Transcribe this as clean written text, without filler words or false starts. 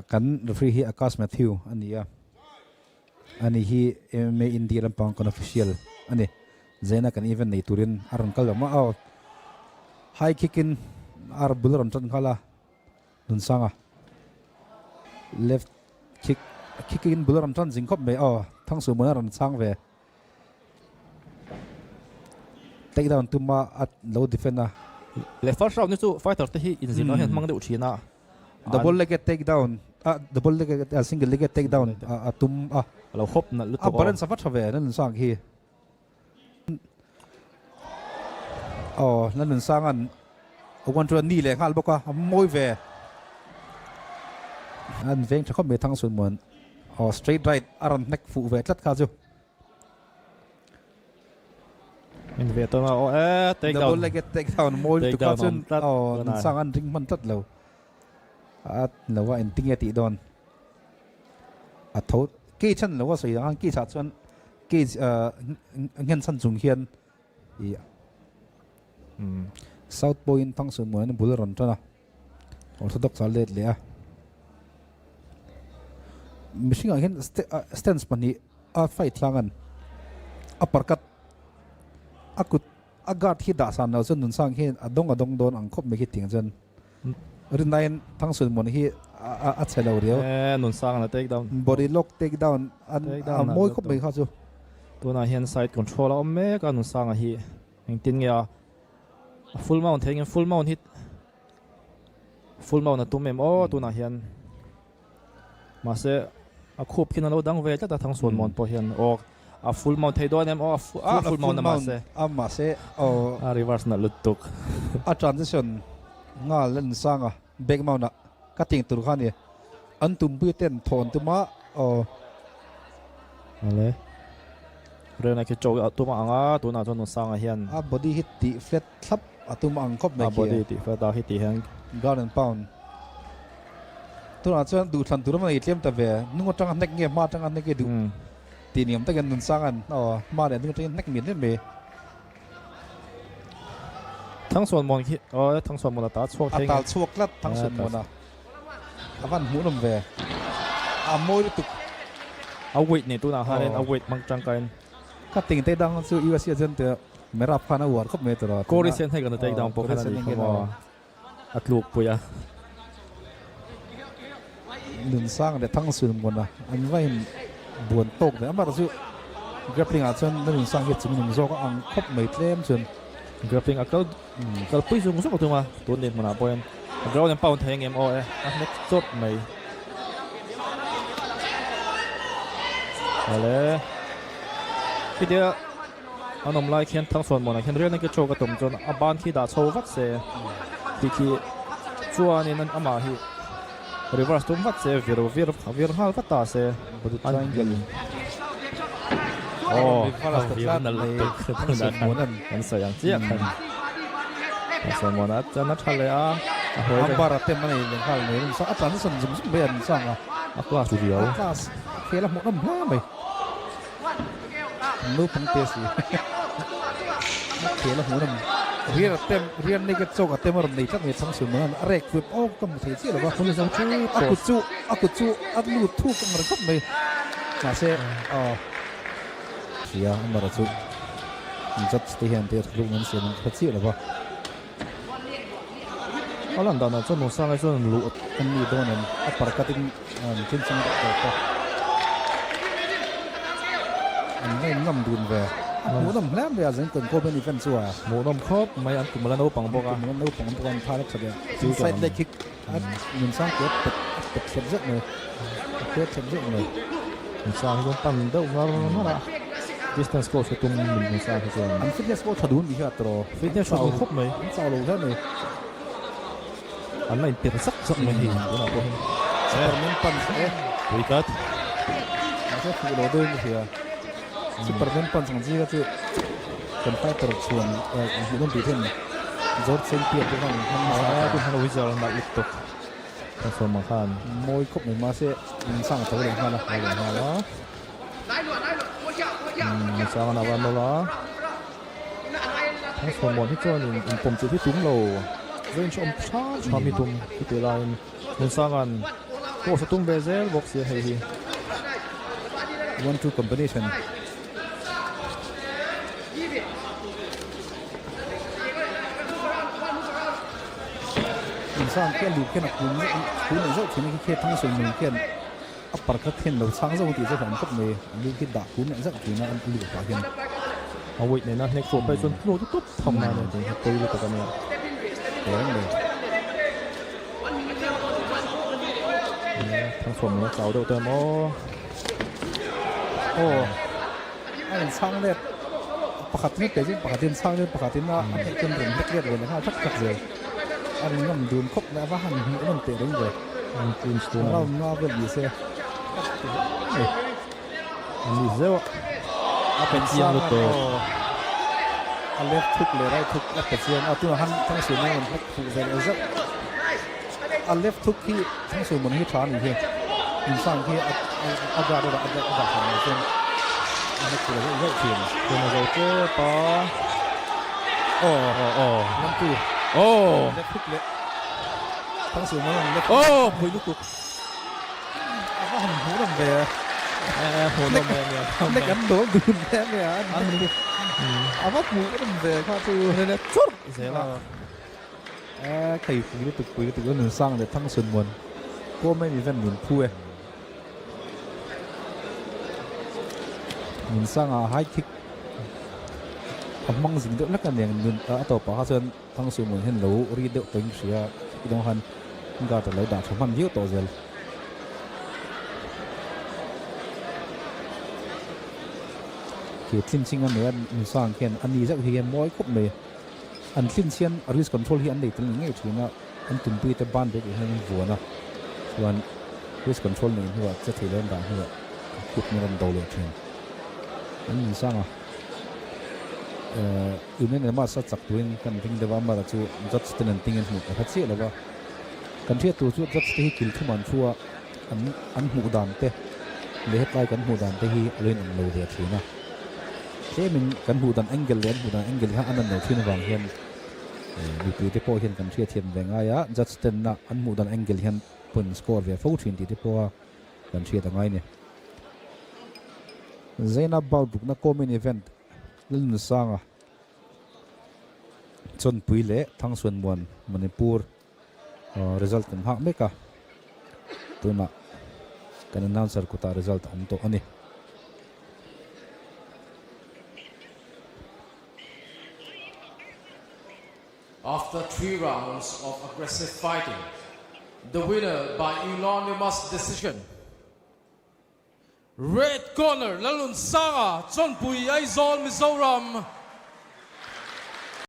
Kan referee hi Akash Mathew a ni a, ani hi MMA India lampang kan official a ni. Zaina kan event nei turin a rawn kal lo mah a, high kick in a bul a rawn tan nghal a, Nunsanga left kick kick in bul a rawn tan zing khawp mai aw, Thangsuhmuan a rawn chhang ve. Take down tuma a lo defend a. Leh first round hi chu fighter te hi inzir nan hian hmang deuh thin a. Double leg take down a double leg a single leg take down a tum a. A lo hawp nalh lutuk aw. A balance a va tha ve Lalnunsang khi. Aw Lalnunsanga'n a one chu a ni leh nghal bawk a, a mawi ve. An veng tha khawp mai Thangsunmuan. Aw straight right a rawn hnek fuh ve tlat kha chu. Min ve tawn a aw e take down. Double legged take down mawi lutuk kha chuan aw Nunsang an ring hman tlat lo. A lo a engtin nge tih dawn. A tho cage an lo a sawi ang cage ah chuan cage nghen chhan chung hian i South pawhin Thangsunmuan an bul a rawn tan a. Orthodox a let leh a. Mihringah hian stance pahnih a fight hlangan upper cut a kut a guard hi dah san lo chuan Nunsang hian a dawng a dawng dawn ang khawp mai khi tiang chuan rinaiin Thangsunmuan hi a chhe lo riau. E Nunsang a take down. Body lock take down a mawi khawp mai kha chu. Tunah hian side control a awm mek a Nunsanga hi engtin nge a A full mount thei ngem full mount hi full mount a tum em aw tunah hian mahse a khup khian a lo dang ve tlat a Thangsuan mawn pawh hian aw a full mount thei dawn em aw a full mount a mahse a mahse aw a reverse nalh lutuk a transition nghal a insang a back mount ah ka ting tur kha a ni an tum pui ten thawn tuma aw ale Rena khi chaw a tum ang a tunah chuan Nusanga hian a body hi tih flat thlap a tum ang khawp mai khi a body tih flat a khi tih hian ground and pound tunah chuan duhthlan tur a nei tlem ta ve hnung atanga hnek nge hma atanga hnek nge duh tih ni awm takin Nunsanga'n aw hma leh hnung atangin hnek mian mian mai. Thangsuanmuan khi aw Thangsuanmuan a tal chhuak thei nge. A tal chhuak tlat Thangsuanmuan a. A van hmuh nawm ve. A mawi lutuk. A weight nei tunah khanin a weight hmang tangkain. Ka ting te dang chu USA chuan te Merab khan a uar khawp mai tawh. Corey Sen hei kan take down pawh khan a ni kha maw. A tluk pui a. Nunsang leh Thangsunmuana an va in buan tawk ve. Amaherawhchu chu grappling ah chuan Nunsang hi chung nung zawk a ang khawp mai tlem chuan. Grappling a kal kalpui zung zung a tum a, tun dinhmunah pawh hian a ground and pound thei ang em aw e, a hnek chawt mai. Awle khitia an awm lai khian Thangsawnmuanah khian rial nake chawk a tum chuan a ban khi dah chho vat se tih khi chuanin amah hi reverse tum vat se vir vir vir nghal vat ta se body triangle aw a vir nalh lutuk Thangsawnmuanan an sawi ang chiah khan Thangsawnmuana chuan a tha leh a a hawi a bar a tem a nei leh nghal mai a transition zum zum mai an sang a a class riau a class a khel a hmuhnawm hle mai. Naupang te si a khel a hmuh nawm rial a tem rial naked chawk a tem a rawn nei tlat mai chhang chhun mai a rek pui awk ka hmu thei chiah lo va a kut chu a kut chu a lut thuk ang ringawt mai mahse aw hria amarawh chu judge te hian te thuthluk nan siam an hre chiah lo va. A lan danah chuan Nuhsanga chuan luh an ni dawn em a parkat in an thil chang deuh tawp a an ngain ngam dun ve a hmuhnawm hle mai a zeng kan kawp an event chu a hmuhnawm khawp mai an kum ala naupang bawk a kum ala naupang bawk a an thar a tha ve inside leg kick a Nunsang ke a pet a pet thlep zet mai a pet thlep zet mai Nunsang hi chuan pan deuh ngar ngar a distance close hi tum Nunsang hi chuan an fitness pawh tha dun ni hi a tawh fitness tha dun khawp mai an chau lo hle mai. An la inpir zak zak mai hei tunah pawh hian Superman punch e pui tlat mahse fuh lo deuhin ka hria Superman punch ang chi kha chu kan fighter chhuan hmuh dawn tih theih ani George Saint Pierre te khan hman nasa a tun khan a wizard nalh lutuk kan sawm ang khan mawi khawp mai mahse in sang a tho leh nghal a tho leh nghal a in sang a nalh a nawlh a. Thangchhuanmuan hi chuanin inpawm chu hi tum lo, range awm tha tha mi tum chutih laiin Hmunsanga'n Cross a tum ve zel bawk sia hei hi. 1-2 combination. Insang khian lu khian a kun kun leh zauh thin a khi khi thang sawi mai khian a par khat hian lo chhang zauh tih chu hlauh khawp mai a lu khi dah kun leh zauh thin a a lu pah hian. A weight nena hnek chhuah phei chuan tluak te tawp tham na ania tih hi pawi lutuk ania. Reng mai. Thang chhuah mai a chau deuh te maw. Aw. A in chhang let pakhat ngei pe zing pakhat in chhang let pakhat in a hnek chuan rawn hnek let ve leh nghal thak thak zel. A rin ngam dun khawp mai a va han hmuh nawm teh reng ve. An clinch tun a. Round nga vel ni se. An ni zeuh a. A pe chiang a aw. A left hook leh right hook a pe chiang a tunah han Thangsuimawn rawn hnek fuh ve leh zeuh. A left hook hi Thangsuimawn hi tha a nih hi. Insang khi a guard a dah a dah hran lo chuan a hnek fuh leh zeuh zeuh thin. Tun a zo tep a. Aw aw aw. 1 2. Aw. Left hook leh Thangsuimawn rawn left hook. Aw pui lutuk. A va han hmuh nawm ve a. Hmuh nawm ve ania. Nek an dawl dun ve ania. A va hmuh nawm ve kha chu. Nene churh zel a. E thei pui lutuk pui lutuk nun sang leh thang sun muan. Pawm em event nun phu e. Nun sanga high kick a hmang zing deuh hlek aniang nun a tawpah kha chuan Thangsuh hmun hian lo ri deuh tawhin ka hria, khitawng khan guard a lo dah tha hman viau tawh zel. Khi tlinching a nei a, Nunsang khian a ni zauh hi hian mawi khawp mai. An tlinch hian wrist control hi an nei tel ngei ngei thin a, an tumpui te ban bek hian an vuan a, chuan wrist control neih hnuah che thei lo an dah hnuah kut an rawn do leh thin. An Nunsang a. Unanimous a chak turin kan ring deuh a, amaherawh chu judge ten an tingin hmuh ka hre chiah lo va. Kan hriat tur chu judge te hi kil thum an thu a, an an hmuh dan te leh hetlai kan hmuh dan te hi a lo inang lo ve thin a. Tlemin kan hmuh dan angle leh an hmuh dan angle kha an an lo thin avang hian mipui te pawh hian kan hriatthiam ve ngai a, judge ten a an hmuh dan angle hian point score ve fo thin tih te pawh a kan hriat a ngai a ni. Zainab Balbukna co-main event Lalnunsanga Chawnpui leh Thangsuanmuan Manipur result kan nghak mek a, tunah kan announcer kutah result a awm tawh a ni. After 3 rounds of aggressive fighting, the winner by unanimous decision, Red Corner Lalnunsanga, Chawnpui, Aizawl, Mizoram.